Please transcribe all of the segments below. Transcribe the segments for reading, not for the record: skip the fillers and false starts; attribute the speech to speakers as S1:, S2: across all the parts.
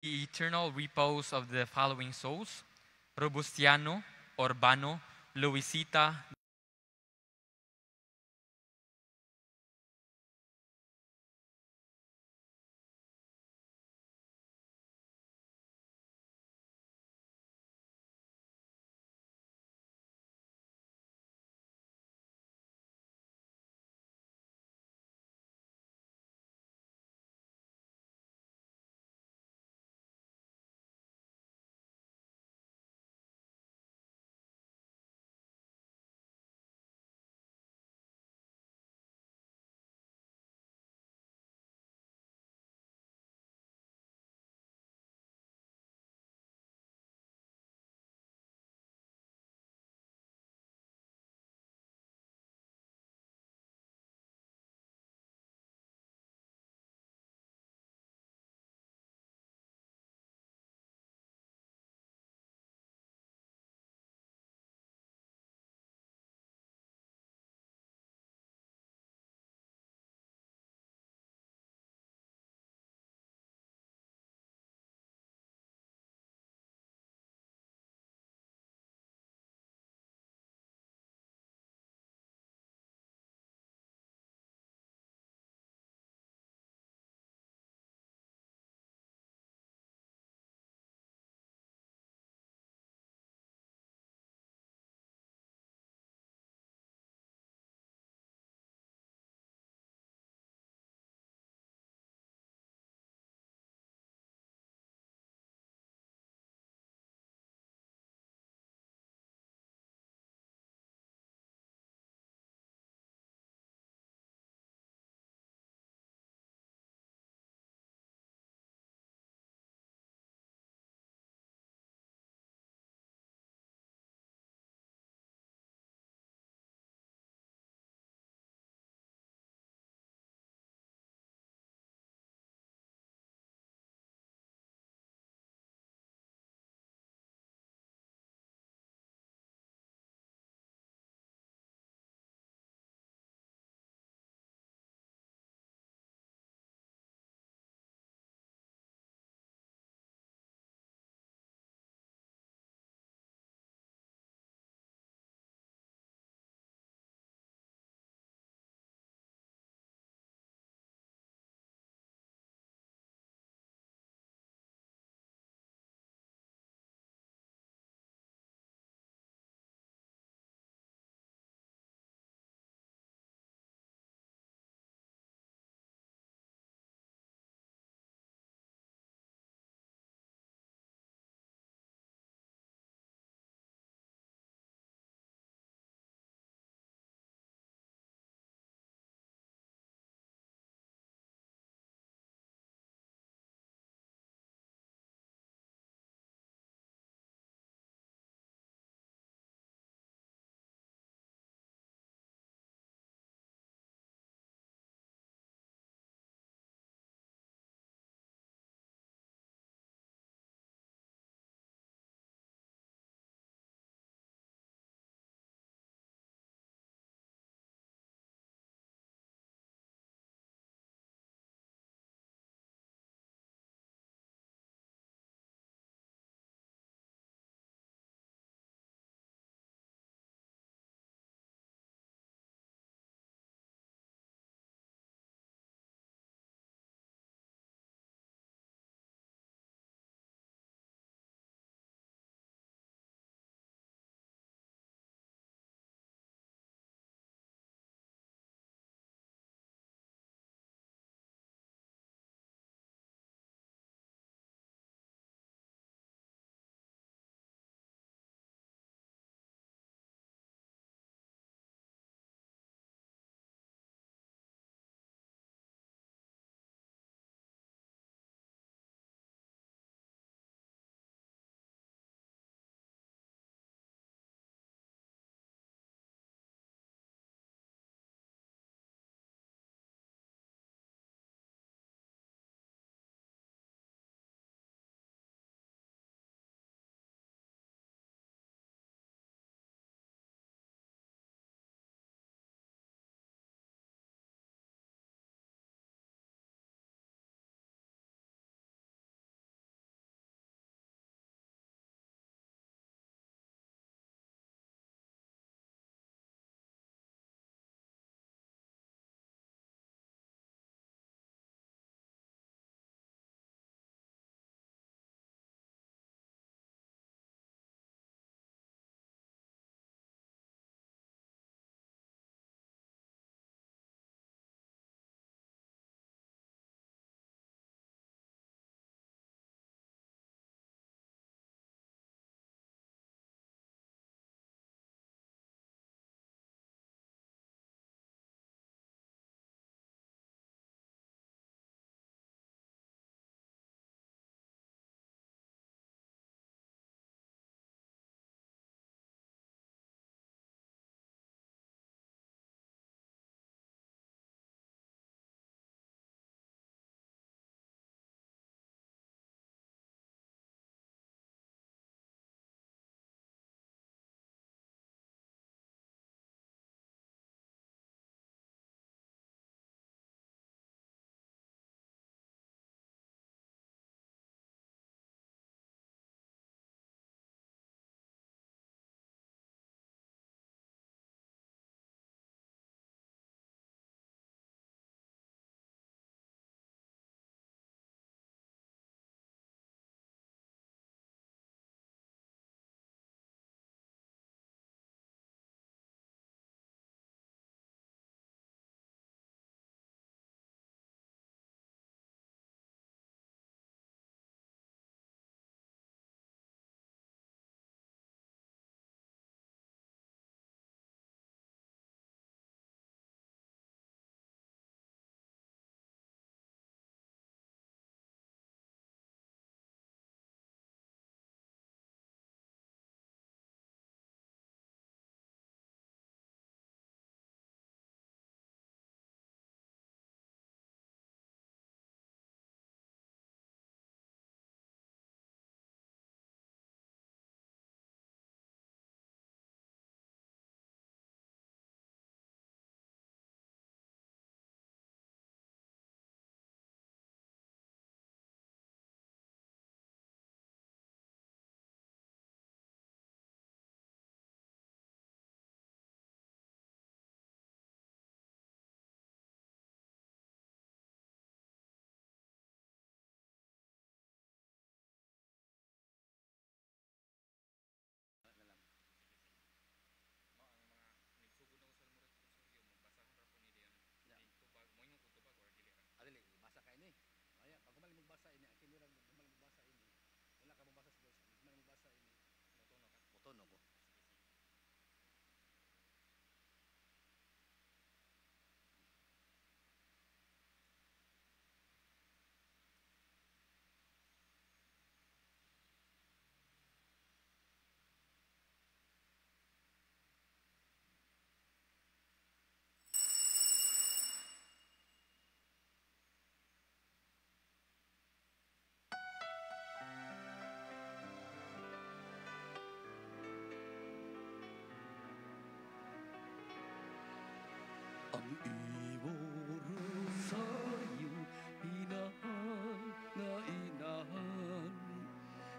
S1: The eternal repose of the following souls: Robustiano, Urbano, Luisita,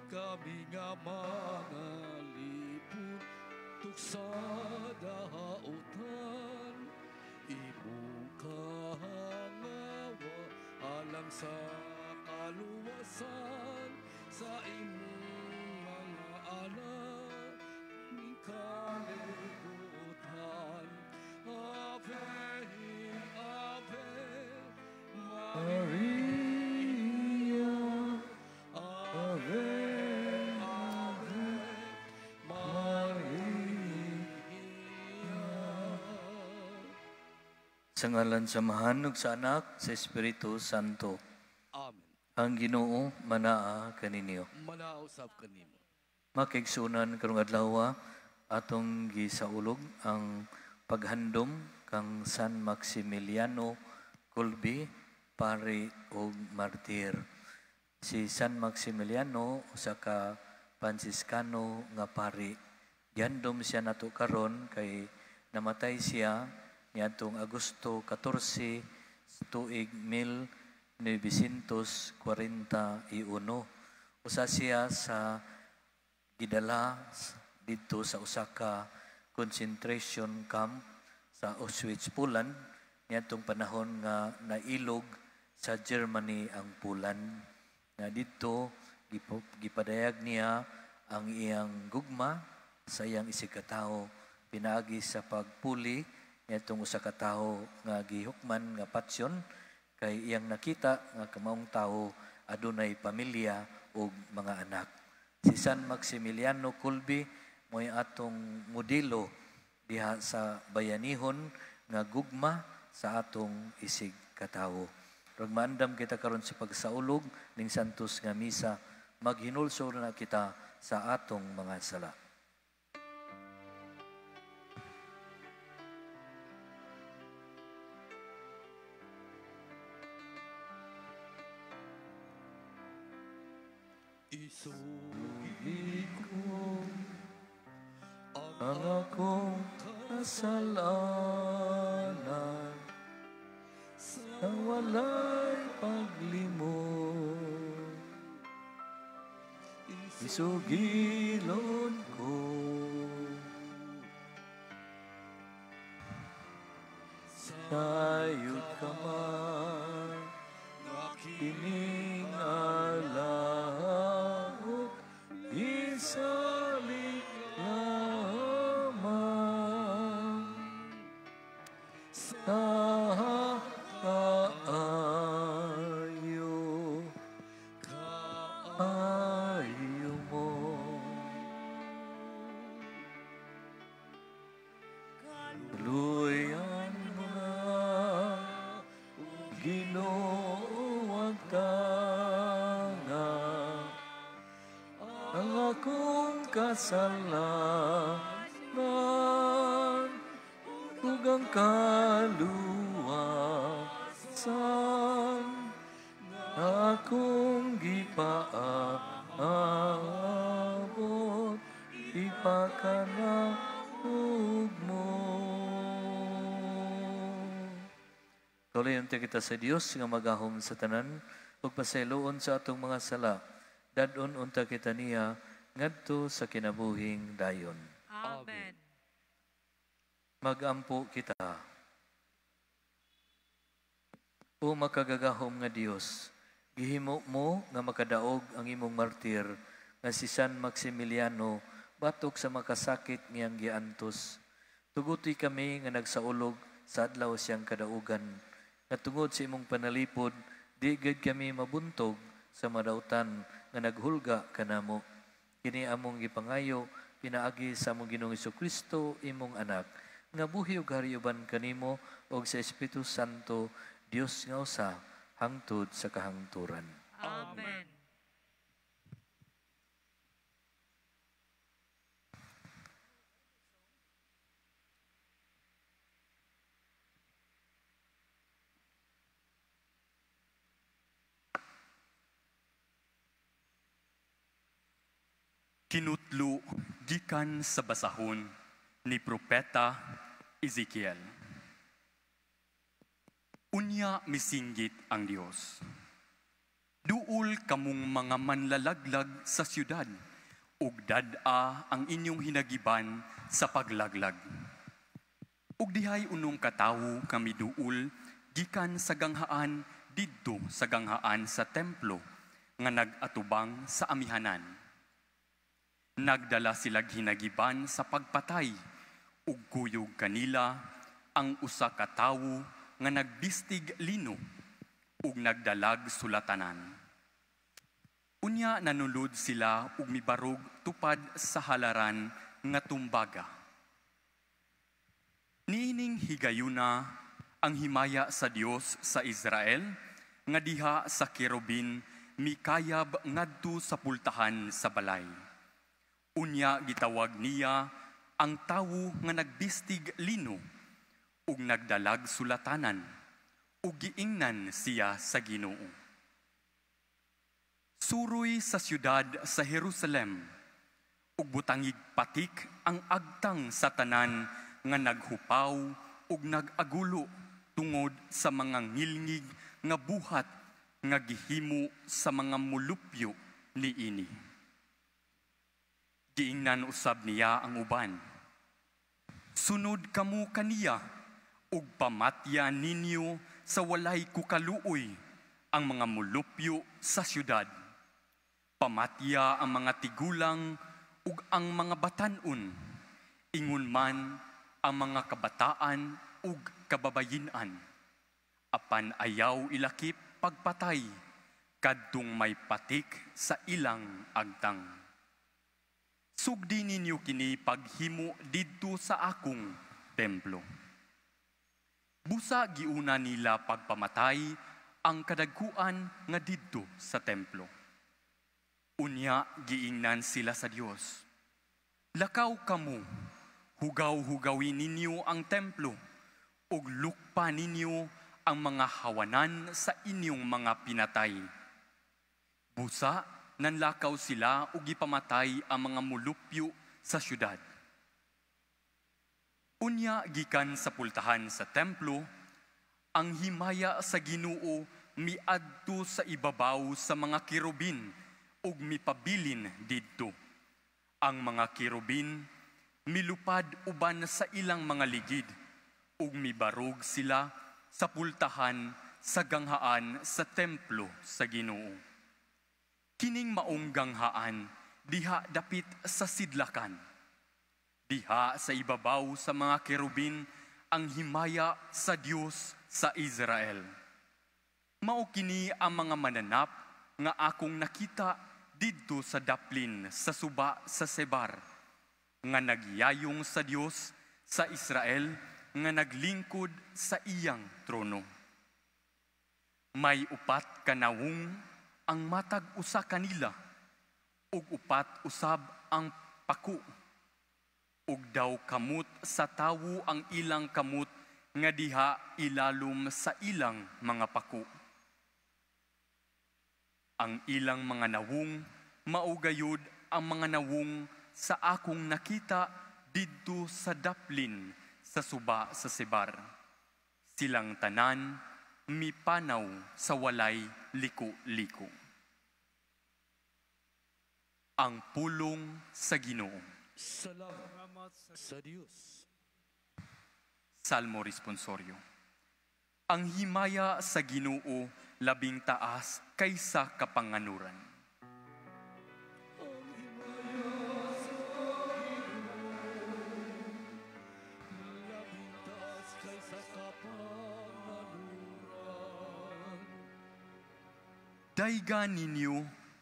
S2: Kami nga mga lipod tuksa dahautan, imong kahangawa alang sa kaluwasan sa imong mga anak ning kalibutan. Ave, Ave
S3: Maria,
S2: Ave, Ave Maria.
S3: Sa ngalan sa Amahan ug sa Anak sa Espiritu Santo.
S2: Amen.
S3: Ang Ginoo manaa kaninyo.
S2: Manausap kanimo.
S3: Makigsunan karong adlaw atong gisaulog ang paghandom kang San Maximiliano Kolbe, pari ug martir. Si San Maximiliano usa ka Fransiskano nga pari. Gihandom siya nato karon kay namatay siya niadtong Agosto 14 tuig 1941. Usa siya sa gidala didto sa usa ka concentration camp sa Auschwitz, Poland, niadtong panahon nga nailog sa Germany ang Poland. Nga didto gipadayag niya ang iyang gugma sa iyang isig katawo pinaagi sa pagpuli niadtong usa ka tawo nga gihukman nga patsyon kay iyang nakita nga kamaong tawo adunay pamilya ug mga anak. Si San Maximiliano Kolbe mo'y atong modelo diha sa bayanihon nga gugma sa atong isig katawo. Rag maandam kita karon sa pagsaulog ning santos nga misa, maghinulsol na kita sa atong mga sala.
S2: Isugi
S3: ko ang akong kasalanan sa walay paglimot. Isugilon ko sayod ka man kining alahot, isalik lamang sa kaayo, kaayo mo. Tuluyan mo na, Ginoo, ang tanga ang akong kasalanan ug ang kaluwasan akong gipaabot ipakanaog mo. Kauliyon kita sa Dios nga magahom sa tanan ug pasayloon sa atong mga sala. Dadon unta kita niya ngadto sa kinabuhing dayon.
S4: Amen.
S3: Magampo kita. O makagagahom nga Dios, gihimo mo nga makadaog ang imong martir nga si San Maximiliano batok sa makasakit ngiyang giantos. Tuguti kami nga nagsaulog sa adlaw siyang kadaugan. Nga tungod sa imong panalipod, di gid kami mabuntog sa madautan nga naghulga kanamo. Kini among gipangayo pinaagi sa among Ginoong Hesukristo, imong anak, nga buhi ug hari uban kanimo og sa Espiritu Santo, Dios nga usa, hangtod sa kahangturan.
S4: Amen.
S1: Kinutlo gikan sa basahon ni Propeta Ezekiel. Unya misinggit ang Dios.
S5: Duol kamong mga manlalaglag sa syudad, ug dad-a ang inyong hinagiban sa paglaglag. Ug dihay unong katawo kami duol gikan sa ganghaan didto sa ganghaan sa templo nga nag-atubang sa amihanan. Nagdala silag hinagiban sa pagpatay ug kuyog kanila ang usa ka tawo nga nagbistig lino ug nagdalag sulatanan. Unya nanulod sila ug mibarog tupad sa halaran nga tumbaga. Niining higayuna ang himaya sa Dios sa Israel nga diha sa kerubin mikayab ngadto sa pultahan sa balay. Unya gitawag niya ang tawo nga nagbistig lino ug nagdalag sulatanan ug giingnan siya sa Ginoo. Suroy sa siyudad sa Jerusalem ug butangig patik ang agtang sa tanan nga naghupaw ug nag-agulo tungod sa mga ngilngig nga buhat nga gihimo sa mga mulupyo niini. Giingnan usab niya ang uban. Sunod kamo kaniya ug pamatya ninyo sa walay kukaluoy ang mga mulupyo sa siyudad. Pamatya ang mga tigulang ug ang mga batan-on, ingon man ang mga kabataan ug kababayin-an. Apan ayaw ilakip pagpatay, kadtong may patik sa ilang agtang. Sugdi ninyo kini paghimo didto sa akong templo. Busa giuna nila pagpamatay ang kadagkuan nga didto sa templo. Unya giingnan sila sa Dios. Lakaw kamo, hugaw-hugawin ninyo ang templo, ug lukpa ninyo ang mga hawanan sa inyong mga pinatay. Busa, nanlakaw sila ug gipamatay ang mga mulupyo sa syudad. Unya gikan sa pultahan sa templo, ang himaya sa Ginoo miadto sa ibabaw sa mga kerubin ug mipabilin didto. Ang mga kerubin milupad uban sa ilang mga ligid ug mibarog sila sa pultahan sa ganghaan sa templo sa Ginoo. Kining maong ganghaan diha dapit sa sidlakan. Diha sa ibabaw sa mga kerubin ang himaya sa Dios sa Israel. Mao kini ang mga mananap nga akong nakita didto sa daplin sa suba sa Sebar, nga nagyayong sa Dios sa Israel nga naglingkod sa iyang trono. May upat ka nawong ang matag usa kanila, ug upat usab ang paku. Ug daw kamot sa tawo ang ilang kamot nga diha ilalom sa ilang mga paku. Ang ilang mga nawong mao gayud ang mga nawong sa akong nakita didto sa daplin sa suba sa Sebar. Silang tanan mipanaw sa walay liko-liko. Ang pulong sa Ginoo.
S2: Salamat sa Dios.
S5: Salmo Responsorio. Ang himaya sa Ginoo labing taas kaysa kapanganuran.
S2: Ang himaya sa Ginoo labing taas kaysa kapanganuran.
S5: Dayga ninyo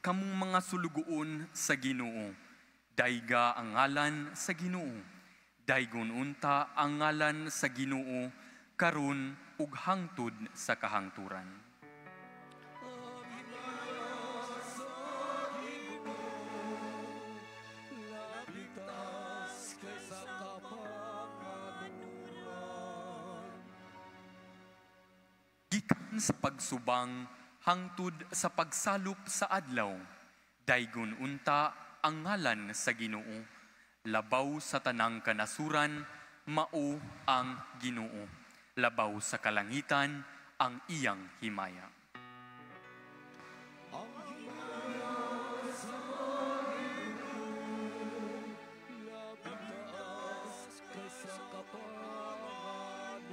S5: kamong mga sulugoon sa Ginoo. Dayga ang ngalan sa Ginoo. Daygon unta ang ngalan sa Ginoo karon ug hangtod sa kahangturan.
S2: Ang himaya sa Ginoo labing taas kaysa kapanganuran.
S5: Gikan sa pagsubang hangtod sa pagsalop sa adlaw, daygon unta ang ngalan sa Ginoo. Labaw sa tanang kanasuran, mao ang Ginoo. Labaw sa kalangitan, ang iyang himaya.
S2: Ang kapanganuran.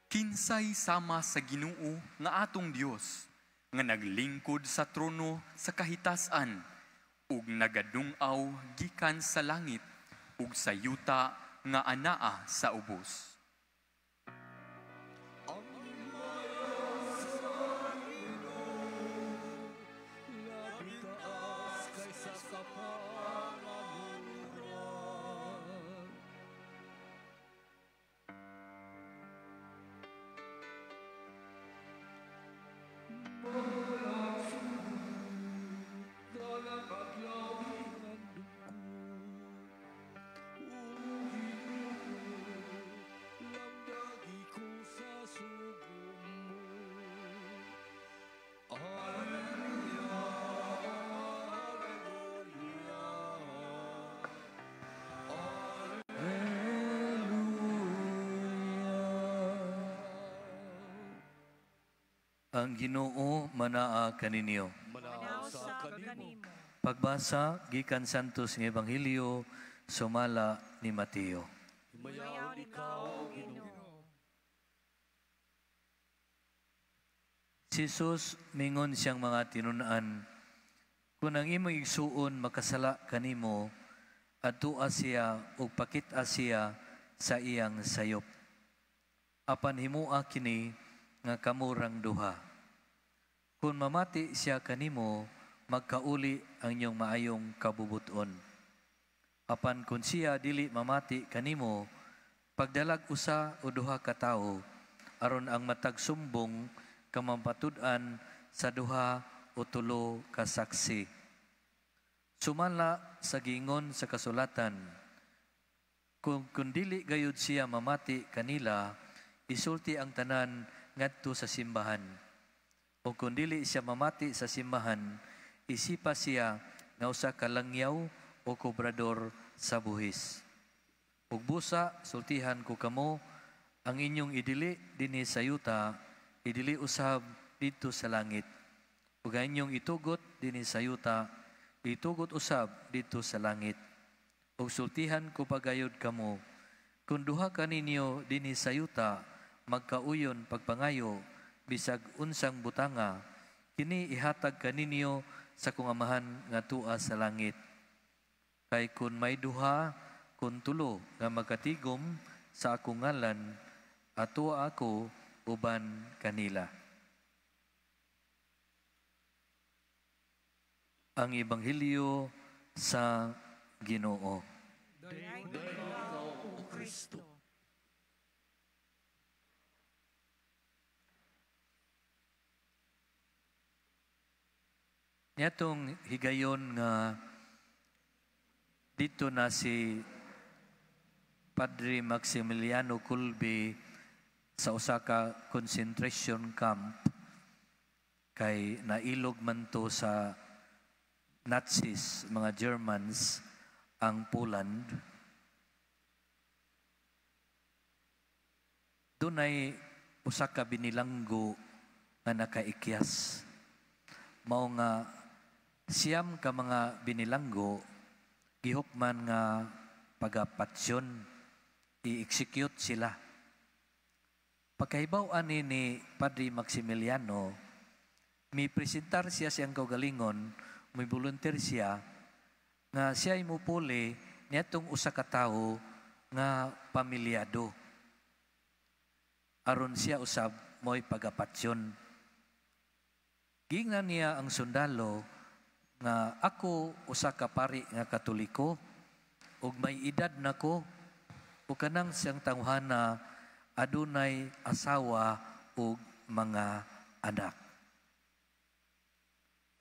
S5: Kinsay sama sa Ginoo nga atong Dios nga naglingkod sa trono sa kahitasan ug nagadung-aw gikan sa langit ug sa yuta nga anaa sa ubos.
S2: Ang himaya sa Ginoo labing taas kaysa sa kapanganuran. Dalang adlaw hingandong ko, O Ginoo, lamdagi ko sa sugo mo. Alleluia, Alleluia, Alleluia.
S3: Ang Ginoo manaa kaninyo.
S2: Manaw sa kanimo.
S3: Pagbasa gikan Santos nga Ebanghelyo sumala ni Mateo.
S2: Himayaon ikaw, Ginoo.
S3: Si Jesus mingon siyang mga tinun-an, kung ang imong igsuon makasala kanimo, adtua siya ug pakit-a siya sa iyang sayop. Apan himua kini nga kamurang duha. Kung mamati siya kanimo, magkauli ang inyong maayong kabubuton. Apan kung siya dili mamati kanimo, pagdalag usa o duha ka tawo, aron ang matag sumbong kamapatud-an sa duha o tulo ka saksi. Sumala sa giingon sa kasulatan, kung dili gayud siya mamati kanila, isulti ang tanan ngadto sa simbahan. O kung dili siya mamati sa simbahan, isipa siya nga usa ka langyaw o kobrador sa buhis. Ug busa, sultihan ko kamo, ang inyong idili dinhi sa yuta, idili usab didto sa langit. Ug ang inyong itugot dinhi sa yuta, itugot usab didto sa langit. Ug sultihan ko pagayod kamo, kung duha kaninyo dinhi sa yuta, magkauyon pagpangayo, bisag unsang butanga, kini ihatag kaninyo sa kong Amahan nga tua sa langit. Kay kun may duha, kun tulo nga magkatigom sa akong ngalan, atua ako uban kanila. Ang Ebanghelyo sa Ginoo.
S4: Dayon ikaw, O Kristo.
S3: Niadtong higayon nga dito na si Padre Maximiliano Kolbe sa usa ka concentration camp kay nailog man to sa Nazis, mga Germans, ang Poland. Dunay usa ka binilanggo nga nakaikyas. Mao nga siyam ka mga binilanggo gihukman nga pagapatsyon, i-execute sila. Pagkahibaw ani ni Padre Maximiliano, mi presentar siya siyang kaugalingon, mi volunteer siya nga siya mupuli niadtong usa ka tawo nga pamilyado. Aron siya usab mo'y pagapatsyon. Giingnan niya ang sundalo nga ako usa ka pari nga Katoliko ug may edad nako ug kanang siyang tawhana adunay asawa ug mga anak.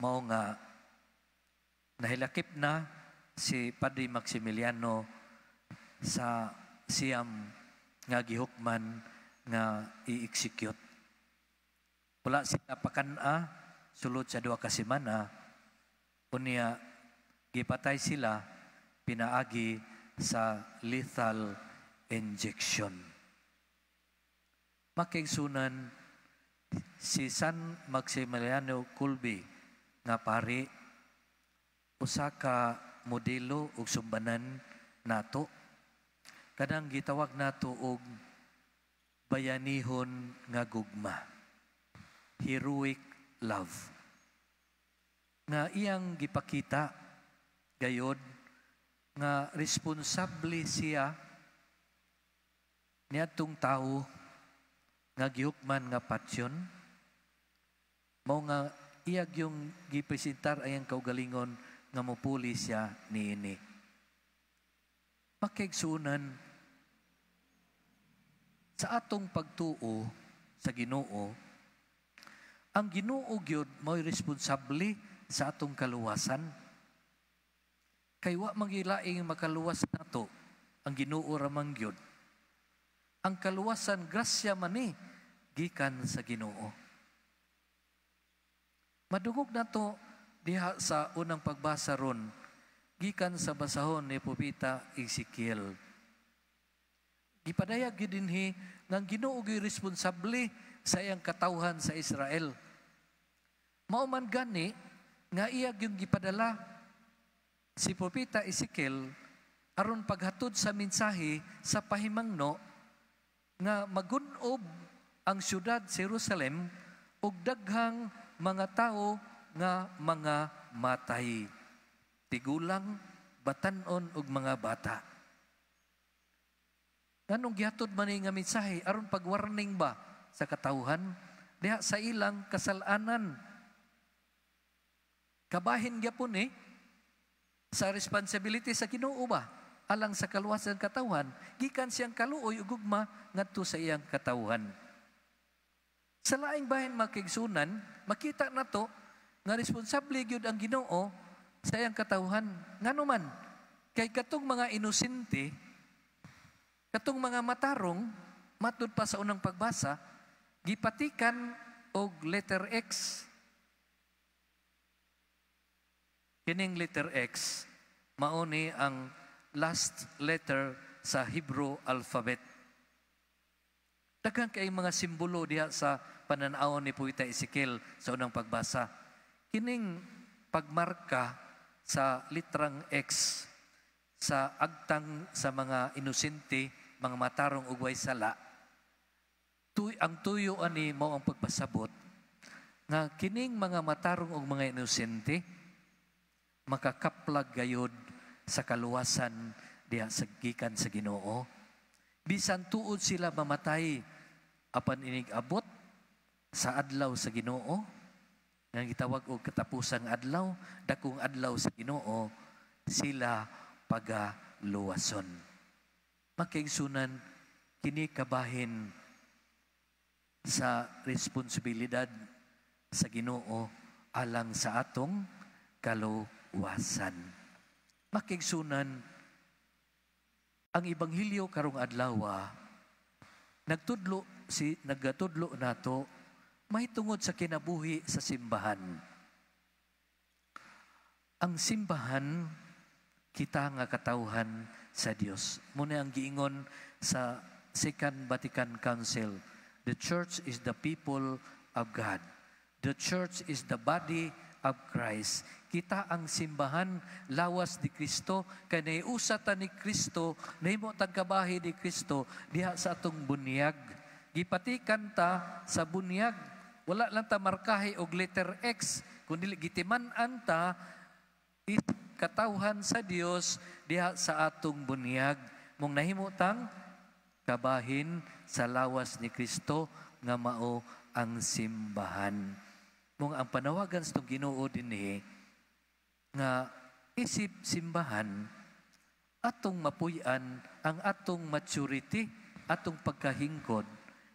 S3: Mao nga nahilakip na si Padre Maximiliano sa siyam nga gihukman nga i-execute. Wala sila pakan-a sulod sa 2 ka semana. Unya gipatay sila pinaagi sa lethal injection. Makigsunan si San Maximiliano Kolbe nga pari usa ka modelo ug sumbanan nato. Kanang gitawag nato og bayanihon nga gugma. Heroic love. Nga iyang gipakita gayod nga responsable siya niadtong tawo nga gihukman nga patyon, mao nga iya yung gipresentar ayang kaugalingon nga mopuli siya niini. Makigsunan, sa atong pagtuo sa Ginoo, ang Ginoo gyud mao'y responsable sa atong kaluwasan. Kay wa man laing makaluwas nato, ang Ginoo ra man gyud. Ang kaluwasan, grasya man ni gikan sa Ginoo. Madungog nato diha sa unang pagbasa ron gikan sa basahon ni Propeta Ezekiel. Gipadayag gyud dinhi nga ang Ginoo gyud responsable sa iyang katawhan sa Israel. Mao man gani nga iya gyud gipadala si Propeta Ezekiel aron paghatod sa mensahe sa pahimangno nga magunob ang syudad sa Jerusalem ug daghang mga tawo nga mga matay, tigulang, batan-on ug mga bata. Nganong gihatod man ni nga mensahe? Aron pag-warning ba sa katawhan diha sa ilang kasalanan. Kabahin gyapon eh sa responsibility sa Ginoo ba alang sa kaluwasan katawhan gikan siyang kaluoy ug gugma ngadto sa iyang katawhan. Sa laing bahin, makigsunan, makita nato nga responsable gyud ang Ginoo sa iyang katawhan. Ngano man? Kay katong mga inosente, katong mga matarong, matud pa sa unang pagbasa, gipatikan og letter X. Kining letter X, mao ni ang last letter sa Hebrew alphabet. Daghan kay mga simbolo diha sa pananaw ni Poeta Ezekiel sa unang pagbasa. Kining pagmarka sa litrang X sa agtang sa mga inosente, mga matarong ug way sala, ang tuyo ani mao ang pagpasabot nga kining mga matarong ug mga inosente makakaplag gayod sa kaluwasan diha sa gikan sa Ginoo. Bisan tuod sila mamatay, apan inig abot sa adlaw sa Ginoo, nga gitawag og katapusang adlaw, dakong adlaw sa Ginoo, sila pagaluwason. Makigsunan, kini kabahin sa responsibilidad sa Ginoo alang sa atong kaluwasan. Makigsunan, ang ebanghelyo karong adlaw nagtudlo nato mahitungod sa kinabuhi sa simbahan. Ang simbahan, kita nga katawhan sa Dios. Muna ang giingon sa Second Vatican Council, the church is the people of God. The church is the body of Christ. Kita ang simbahan, lawas ni Kristo, kay naiusa ta ni Kristo, nahimo tag kabahi ni Kristo diha sa atong bunyag. Gipatikan ta sa bunyag. Wala lang ta markahi og letter X, kundi gitiman-an ta katawhan sa Dios diha sa atong bunyag. Mong nahimo tang kabahin sa lawas ni Kristo nga mao ang simbahan. Mong ang panawagan sa itong Ginoo dinhi nga isip simbahan, atong mapuy-an ang atong maturity, atong pagkahingkod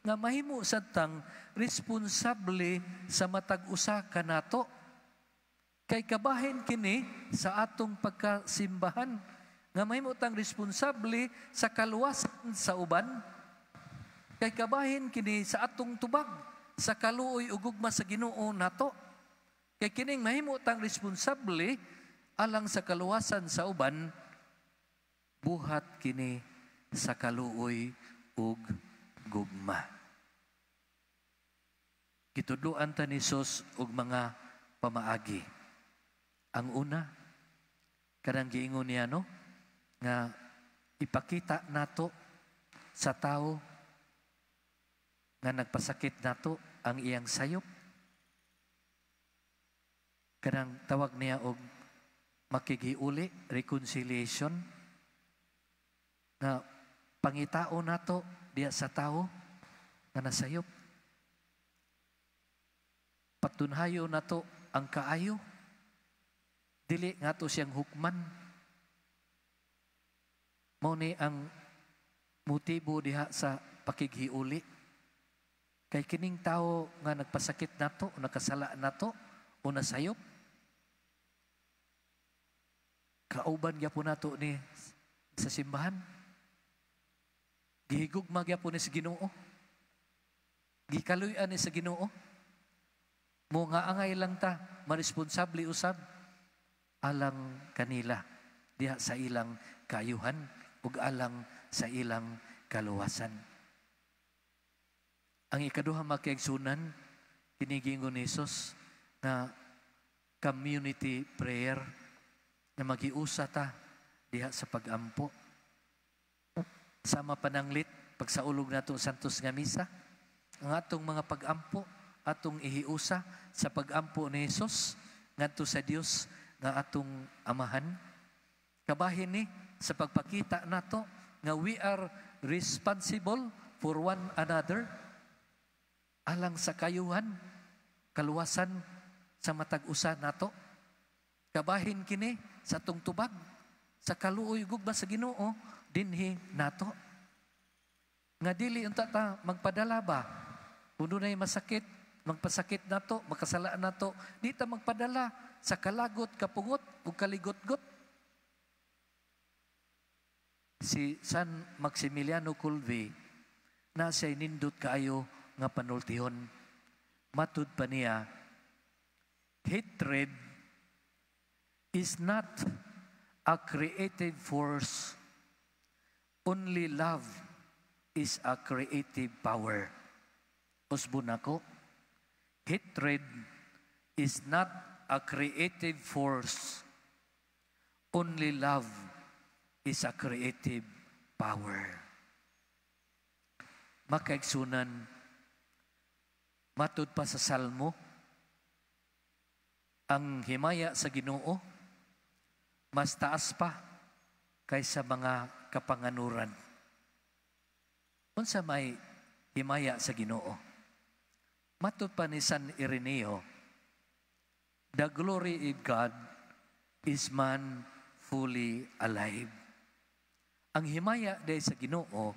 S3: nga mahimo sad tang responsable sa matag usa kanato. Kay kabahin kini sa atong pagkasimbahan nga mahimo tang responsable sa kaluwasan sa uban. Kay kabahin kini sa atong tubag sa kaluoy ug gugma sa Ginoo nato. Kay kining mahimo tang responsable alang sa kaluwasan sa uban, buhat kini sa kaluoy ug gugma. Gitudloan ta ni Jesus og mga pamaagi. Ang una, kanang giingon niya, no, nga Ipakita nato sa tao nga nagpasakit nato ang iyang sayop. Kanang tawag niya og makighiuli, reconciliation, nga pangitao nato diya sa tao nga nasayop. Patunhayo nato ang kaayo. Dili ngato siyang hukman. Mao ni ang motibo diha sa pakighiuli. Kay kining tao nga nagpasakit nato, o nakasala nato, o nasayop, kauban gyapon nato ni sa simbahan. Gihigugma gyapon ni sa Ginoo. Gikaluy-an ni sa Ginoo. Mo nga angay lang ta maresponsable usab alang kanila diha sa ilang kaayuhan ug alang sa ilang kaluwasan. Ang ikaduha, mga kaigsunan, kini giingon ni Jesus na community prayer, na magiusa ta diha sa pagampo. Sama pananglit pagsaulog nato Santos nga Misa, ang atong mga pagampo atong ihiusa sa pagampo ni Jesus ngadto sa Dios nga atong Amahan. Kabahin ni sa pagpakita nato nga we are responsible for one another alang sa kayuhan, kaluwasan sa matag usa nato. Kabahin kini sa atong tubag sa kaluoy gugma sa Ginoo dinhi nato. Nga dili unta ta magpadala ba kung dunay masakit, magpasakit nato, makasala nato, di ta magpadala sa kalagot, kapungot ug kaligotgot. Si San Maximiliano Kolbe na siya'y nindot kaayo nga panultihon. Matud pa niya, hatred is not a creative force. Only love is a creative power. Usbon nako, hatred is not a creative force. Only love is a creative power. Makaigsunan, matud pa sa Salmo, ang himaya sa Ginoo mas taas pa kaysa mga kapanganuran. Unsa may himaya sa Ginoo? Matud pa ni San Ireneo, the glory of God is man fully alive. Ang himaya day sa Ginoo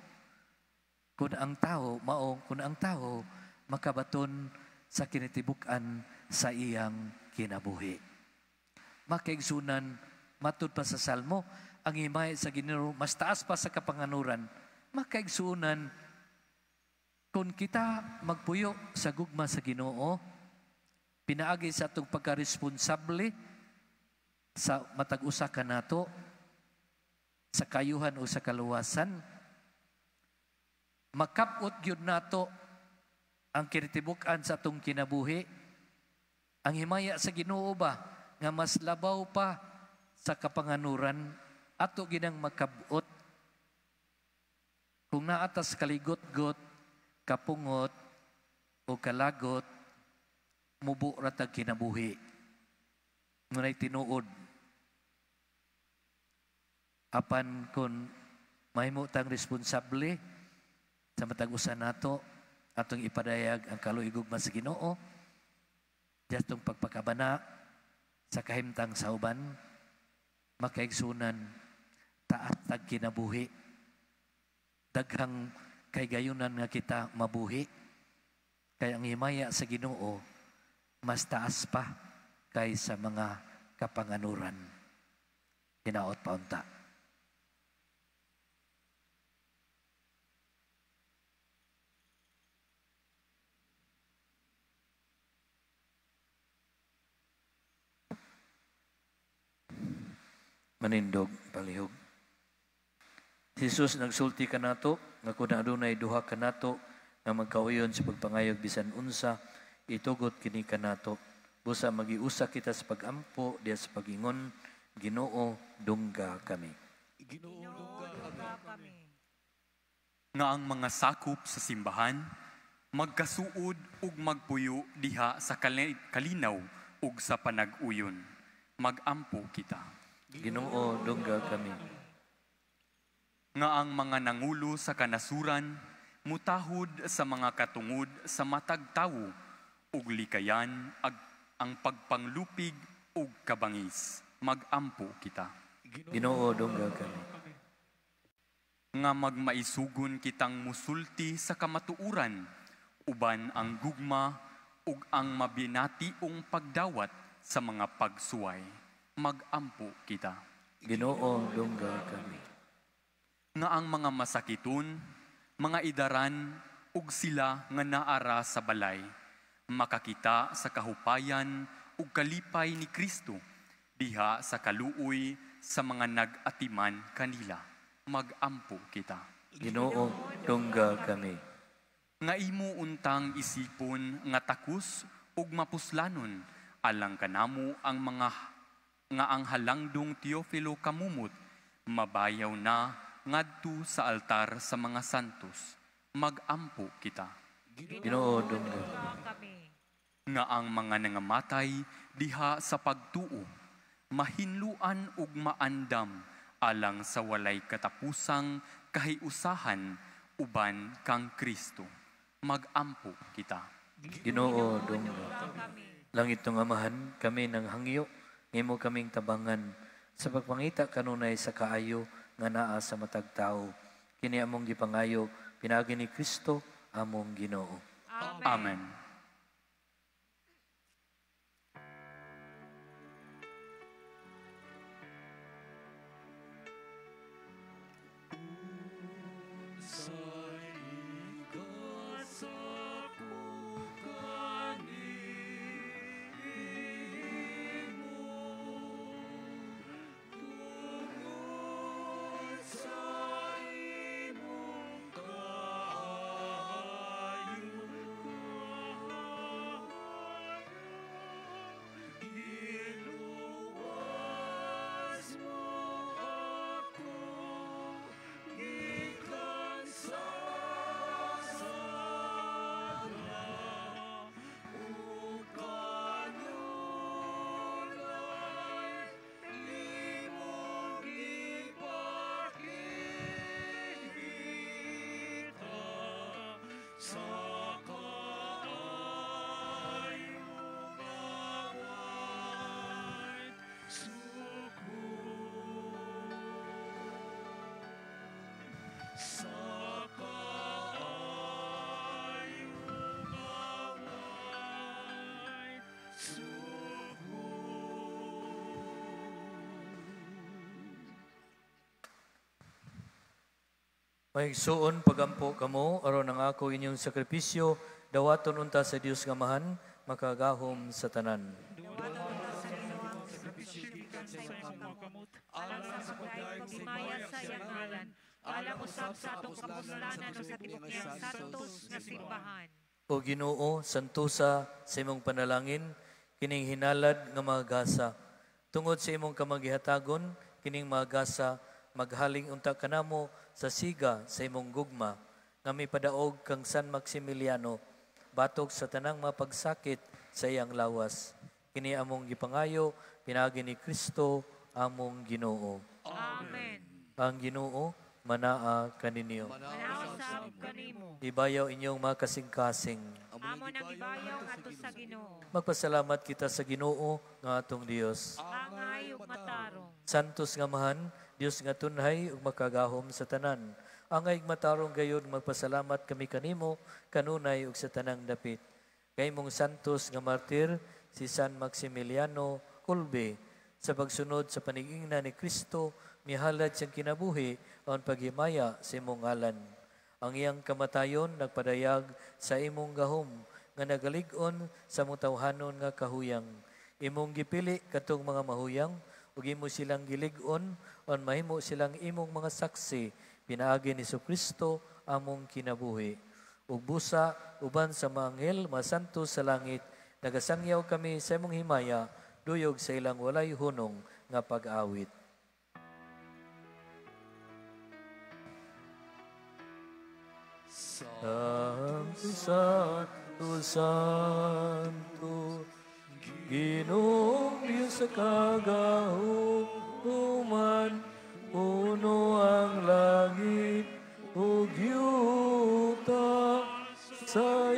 S3: kung ang tao mao kung ang tao makabaton sa kinatibuk-an sa iyang kinabuhi. Makaigsunan, matud pa sa Salmo, ang himaya sa Ginoo mas taas pa sa kapanganuran. Makaigsunan, kung kita magpuyo sa gugma sa Ginoo, pinaagi sa atong pagkaresponsable sa matag usa kanato, sa kayuhan o sa kaluwasan, makapot gyud nato ang kinatibuk-an sa atong kinabuhi. Ang himaya sa Ginoo ba nga mas labaw pa sa kapanganuran, ato ginang makabot. Kung naatas kaligot-got, kapungot o kalagot, mubo ra tag kinabuhi. Ngunay tinuod. Apan kung mahimo tang responsable sa matag usa nato, atong ipadayag ang kaluoy gugma sa Ginoo, diatong pagpakabana sa kahimtang sa uban, makaigsunan, taas tag kinabuhi. Daghang kaygayunan nga kita mabuhi. Kay ang himaya sa Ginoo mas taas pa kaysa mga kapanganuran. Hinaot pa unta. Manindog palihog. Jesus nagsulti kanato nga kun adunay duha kanato nga magkauyon sa pagpangayog bisan unsa, itugot kini kanato. Busa magiusa kita sa pagampo diha sa pagingon, Ginoo, dungga kami.
S4: Ginoo, dungga kami.
S2: kami.
S5: Nga ang mga sakop sa simbahan magkasuod ug magpuyo diha sa kalinaw ug sa panag-uyon. Magampo kita.
S3: Ginoo, dungga kami.
S5: Nga ang mga nangulo sa kanasuran mutahod sa mga katungod sa matag tawo ug likayan ang pagpanglupig ug kabangis. Magampo kita.
S3: Ginoo, dungga kami.
S5: Nga magmaisugon kitang musulti sa kamatuoran uban ang gugma ug ang mabinationg pagdawat sa mga pagsuway. Magampo kita.
S3: Ginoo, dungga kami.
S5: Nga ang mga masakiton, mga idaran ug sila nga naara sa balay, makakita sa kahupayan ug kalipay ni Kristo diha sa kaluoy sa mga nag-atiman kanila. Magampo kita.
S3: Ginoo, dungga kami.
S5: Nga imo untang isipon nga takus ug mapuslanon alang kanamo ang mga nga ang halangdong Teofilo kamumot mabayaw na ngadto sa altar sa mga santos. Magampo kita.
S3: Ginoo, dungga
S2: kami.
S5: Nga ang mga nangamatay diha sa pagtuo mahinluan ug maandam alang sa walay katapusang kahiusahan uban kang Kristo. Magampo kita.
S3: Ginoo, dungga
S2: kami.
S3: Langit ng Amahan, kami ng hangyo, ngimo kaming tabangan sa pagpangita kanunay sa kaayo nga naa sa matag tawo. Kini among gipangayo pinaagi ni Kristo among Ginoo.
S5: Amen.
S3: Maigsuon pagampo kamo aron ang ako inyong sakripisyo dawaton unta sa Dios nga Amahan makagahom sa tanan.
S2: Dawaton unta sa Ginoo ang sakripisyo gikan sa imong kamot, alang sa pagdayeg paghimaya sa iyang ngalan, alang usab sa atong kapuslanan o sa tibuok niyang santos nga simbahan.
S3: O Ginoo, santusa sa imong panalangin kining hinalad nga mga gasa. Tungod sa imong kamagihatagon kining mga gasa maghaling unta kanamo sa siga sa imong gugma nga mipadaog kang San Maximiliano batok sa tanang mapagsakit sa iyang lawas. Kini among gipangayo pinaagi ni Kristo among Ginoo.
S2: Amen.
S3: Ang Ginoo manaa kaninyo.
S2: Manaa usab kanimo.
S3: Ibayaw inyong mga kasing-kasing.
S2: Amo nang ibayaw ngadto sa Ginoo.
S3: Magpasalamat kita sa Ginoo nga atong Dios.
S2: Angay ug matarong.
S3: Santos nga Amahan, Dios nga tunhay ug makagahom sa tanan. Angay matarong gayud magpasalamat kami kanimo kanunay ug sa tanang dapit. Kay imong santos nga martir si San Maximiliano Kolbe sa pagsunod sa panigingna ni Kristo mihalad siyang kinabuhi aron paghimaya sa imong ngalan. Ang iyang kamatayon nagpadayag sa imong gahom nga nagalig-on sa imong tawhanon nga kahuyang. Imong gipili katong mga mahuyang ug imo silang gilig-on on mahimo silang imong mga saksi pinaagi ni Kristo among kinabuhi. Ug busa uban sa mga anghel mga santo sa langit nagasangyaw kami sa imong himaya duyog sa ilang walay hunong nga pag-awit. Santo, Santo, Santo, Ginoong Diyos sa kagahuman, puno ang langit ug yuta sa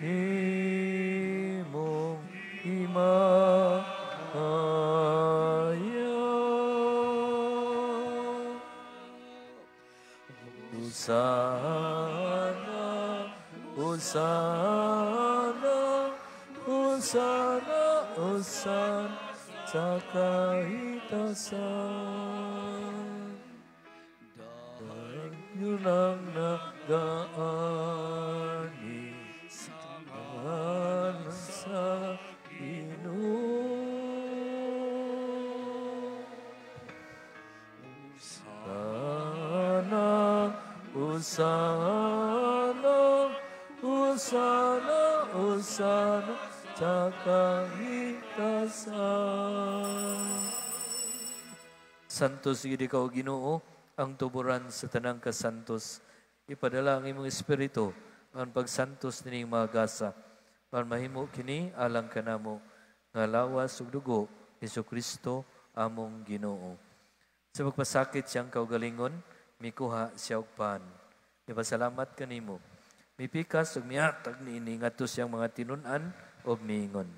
S3: imong himaya. Hosana, Hosana, Hosana, Hosana sa kahitasan. Yun ang nagaani sa Ginoo. Hosana, Hosana, Hosana, Hosana sa kahitasan. Santos gid ikaw Ginoo, ang tuburan sa tanang kasantos. Ipadala ang imong espiritu ang pagsantos nining mga gasa. Aron mahimo kini alang kanamo nga lawas ug dugo ni Kristo among Ginoo. Sa pagpasakit siyang kaugalingon, mikuha siya og pan. Mipasalamat kanimo. Mipikas ug mihatag niini ngadto siyang mga tinun-an ug miingon.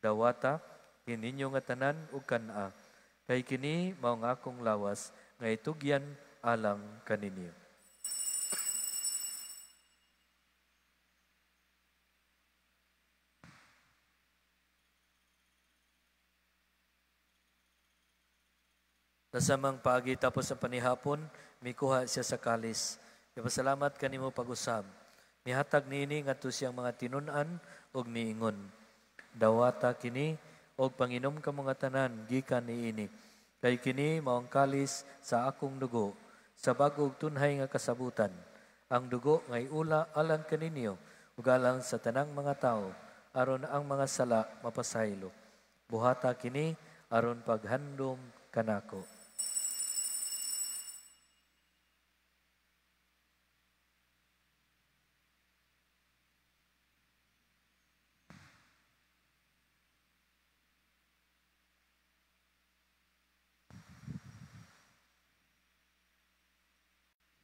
S3: Dawata kininyo nga tanan ug kan-a, kay kini mao ang akong lawas nga itugyan alang kaninyo. Nasamang paagi tapos ang panihapon, mikuha siya sa kalis. Ipasalamat kanimo pag-usab. Mihatag niini ngadto siyang mga tinun-an ug miingon. Dawata kini og panginom ka mga tanan gikan niini. Kay kini mao ang kalis sa akong dugo sa bag-ong tunhay nga kasabutan. Ang dugo nga iula alang kaninyo ug alang sa tanang mga tawo aron ang mga sala mapasaylo. Buhata kini aron paghandom kanako.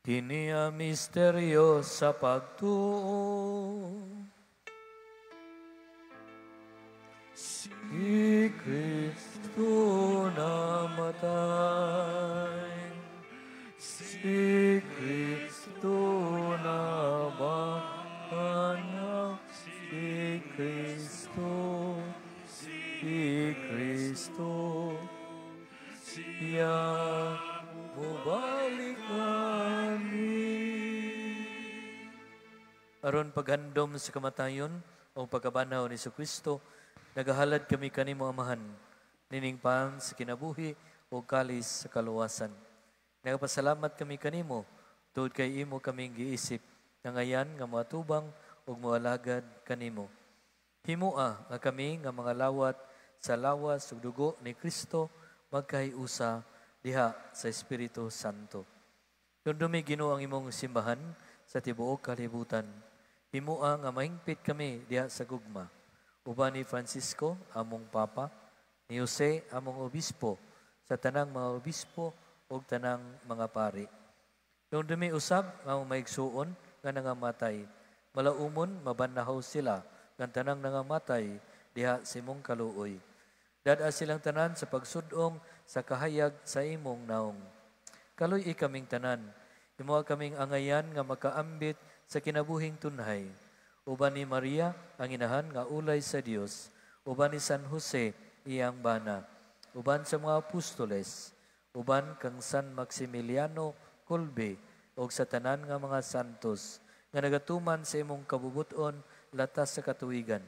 S3: Kini ang misteryo sa pagtuo. Si Kristo namatay, si Kristo nabanhaw, si Kristo, si Kristo, siya mubalik kami. Aron paghandom sa kamatayon o pagkabanhaw ni Kristo, nagahalad kami kanimo Amahan, nining pan sa kinabuhi o kalis sa kaluwasan. Nagapasalamat kami kanimo, tuod kay imo kaming giisip, nangayan nga moatubang ug moalagad kanimo. Himua nga kami nga mga lawat sa lawas ug dugo ni Kristo magkahiusa diha sa Espiritu Santo. Dundumi Ginoo ang imong simbahan sa tibuok kalibutan. Himua nga mahingpit kami diha sa gugma. Uban ni Francisco, among Papa, ni Jose, among Obispo, sa tanang mga obispo ug tanang mga pari. Dundumi usab nga among maigsuon nga nangamatay. Malaumon mabanahaw sila nga tanang nangamatay diha sa imong kaluoy. Dad-a silang tanan sa pagsudong sa kahayag sa imong naong. Kaluy-i kaming tanan, himoa kaming angayan nga makaambit sa kinabuhing tunhay. Uban ni Maria, ang inahan nga ulay sa Dios, uban ni San Jose, iyang bana, uban sa mga apostoles, uban kang San Maximiliano Kolbe, og sa tanan nga mga santos, nga nagatuman sa imong kabubuton latas sa katuwigan.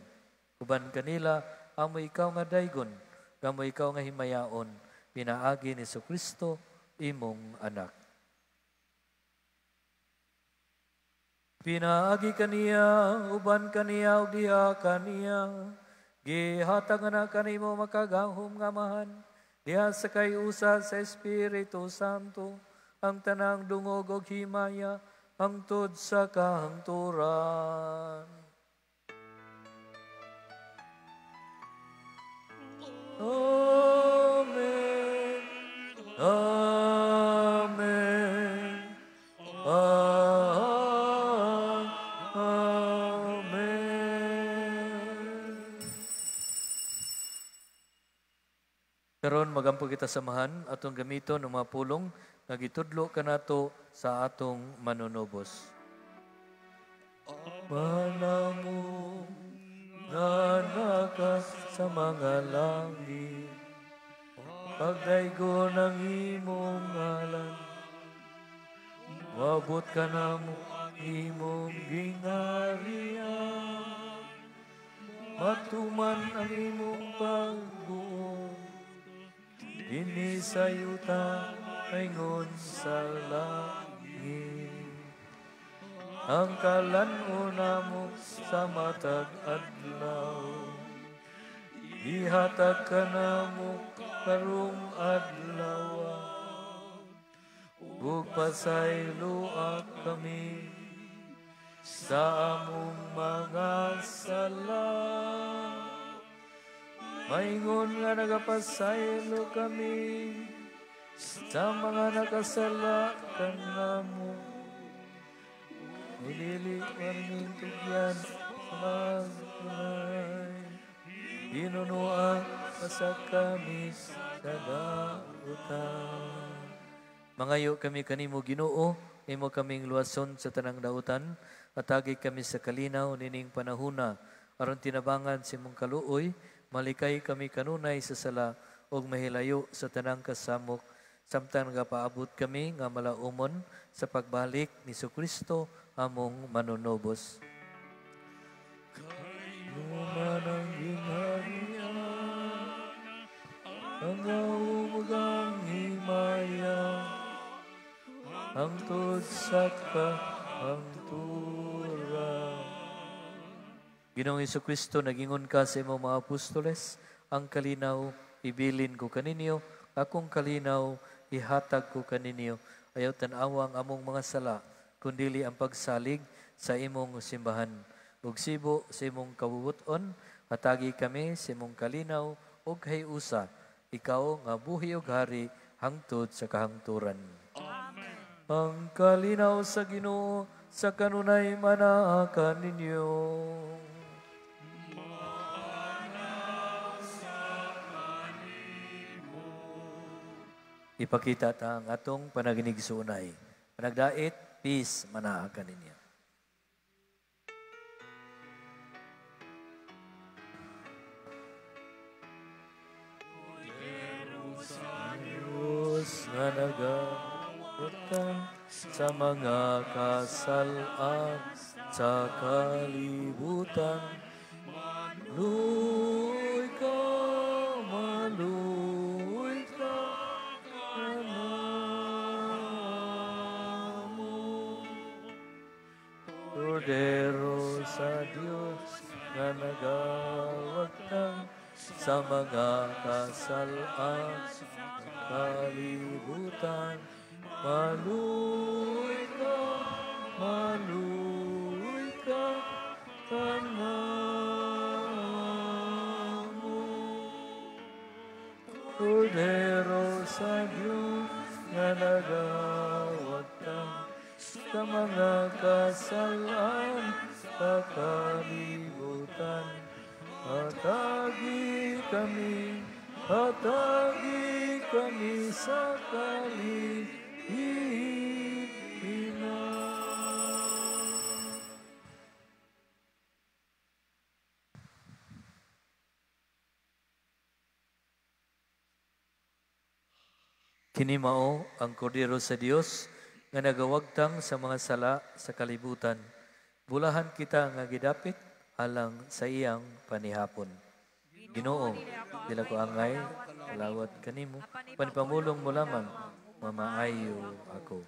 S3: Uban kanila, amo ikaw nga daygon, gamo ikaw nga himayaon, pinaagi ni Kristo imong anak. Pinaagi kaniya, uban kaniya, ug diha kaniya, gihatag na kanimo makagahom nga Amahan, diha sa kayusa sa Espiritu Santo, ang tanang dungog og himaya hangtod sa kahangturan. Amen. Amen. Amen. Karon magampo kita samahan atong gamiton ang mga pulong nga gitudlo kanato sa atong manunubos. Manamo nga naka sa mga langit, pagdaygon ang imong ngalan, moabot ka namo imong gingharian, matuman ang imong pagbuot, dinhi sa yuta ingon sa langit. Ang kalan-on namo sa matag adlaw, ihatag kanamo karong adlaw, ug pasayloa kami sa among mga sala, maingon nga nagapasaylo kami sa mga nakasala kanamo. Dili kaming tugyan sa magulay, ginunuan pa kami sa dautan. Mangayo kami kanimo Ginoo, imo kaming luwason sa tanang dautan, atagi kami sa kalinaw nining panahuna, aron tinabangan sa imong kaluoy, malikay kami kanunay sa sala ug mahilayo sa tanang kasamok, samtang nagapaabot kami nga malaumon sa pagbalik ni Kristo among manunubos. Numan ang gingharian, ang gahom ug ang himaya, hangtod sa kahangturan. Ginoong Jesucristo, nagingon ka sa imong mga apostoles, ang kalinaw ibilin ko kaninyo, akong kalinaw ihatag ko kaninyo. Ayaw tan-awa ang among mga sala, kundili ang pagsalig sa imong simbahan. Ug sibo sa imong kabubut-on, hatagi kami sa imong kalinaw ug hayusa, ikaw nga buhi ug hari hangtod sa kahangturan. Amen. Ang kalinaw sa Ginoo sa kanunay manaa kaninyo. Ipakita ta ang atong panaginigsuunay. Panagdait, peace manaa kaninyo. Diyos nga nagawatan sa mga kasalaan sa kalibutan, maluoy ka, maluoy ka kanamo. Kordero sa Diyos nga nagawagtang sa mga kasalaan sa kalibutan, maluoy ka kanamo. Kordero sa Diyos nga nagawagtang sa mga kasalaan sa kalibutan, hatagi kami sa kalihina. Kini mao ang kordero sa Dios nga nagawagtang sa mga sala sa kalibutan. Bulahan kita nga gidapit alang sa iyang panihapon. Ginoo, dila ko angay, kalawat kanimo, panipamulong mo lamang, mamaayo ako.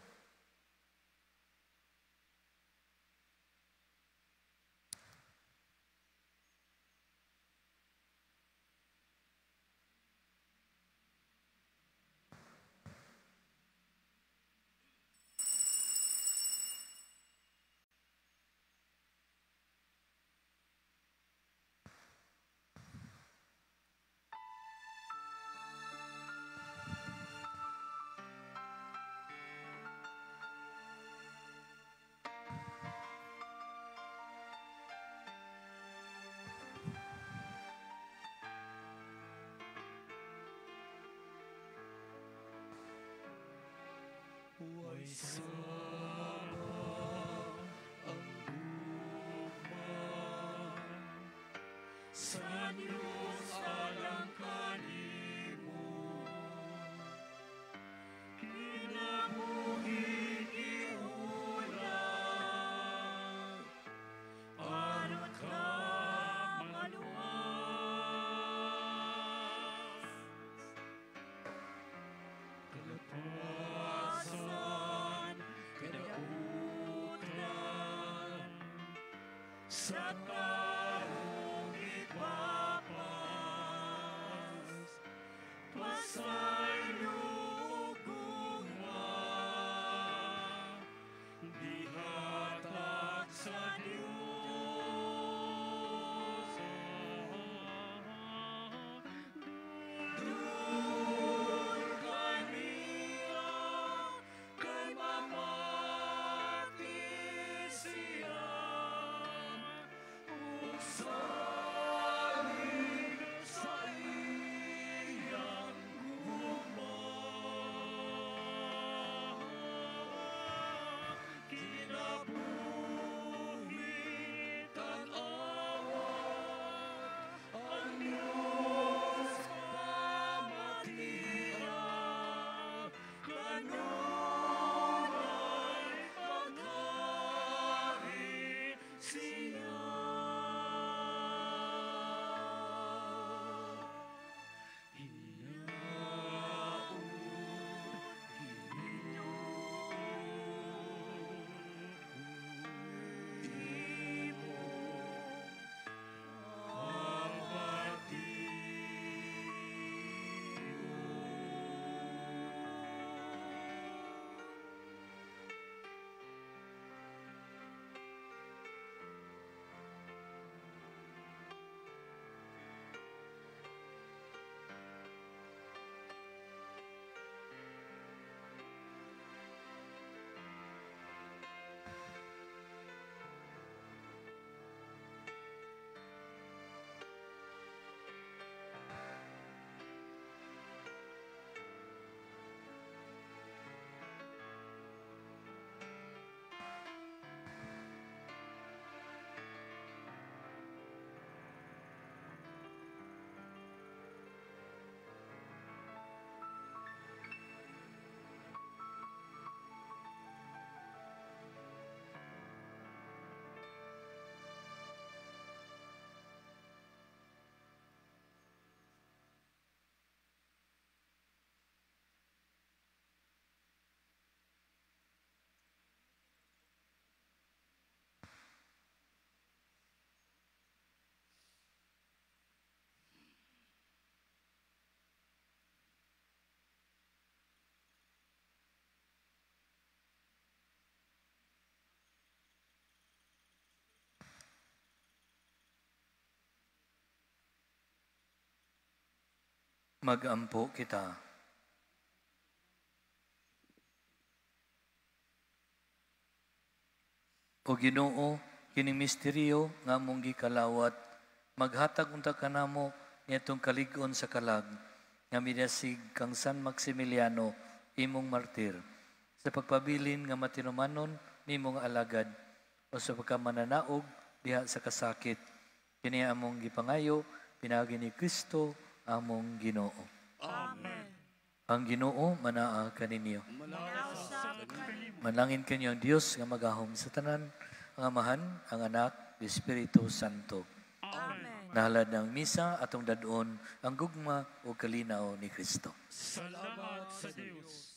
S4: Sa taong ipapas, pasaylo gugma, gihatag sa Diyos. Dul kaniya, kay mamati siya, ug salig sa iyang gugma. Kinabuhi tan-awa, ang Diyos pamatian, kanunay maghari siya.
S3: Magampo kita. O Ginoo, kining misteryo nga among gikalawat, maghatag unta kanamo niadtong kalig-on sa kalag nga midasig kang San Maximiliano imong martir, sa pagpabilin nga matinumanon nimong alagad o sa pagkamananaog diha sa kasakit. Kini among gipangayo pinaagi ni Kristo among Ginoo.
S2: Amen.
S3: Ang Ginoo manaa kaninyo. Manlangin kanyo ang Dios nga magahom sa tanan, ang Amahan, ang Anak, Espiritu Santo.
S2: Amen.
S3: Nahalad ng misa atong dadon ang gugma o kalinaw ni Kristo.
S4: Salamat sa Dios.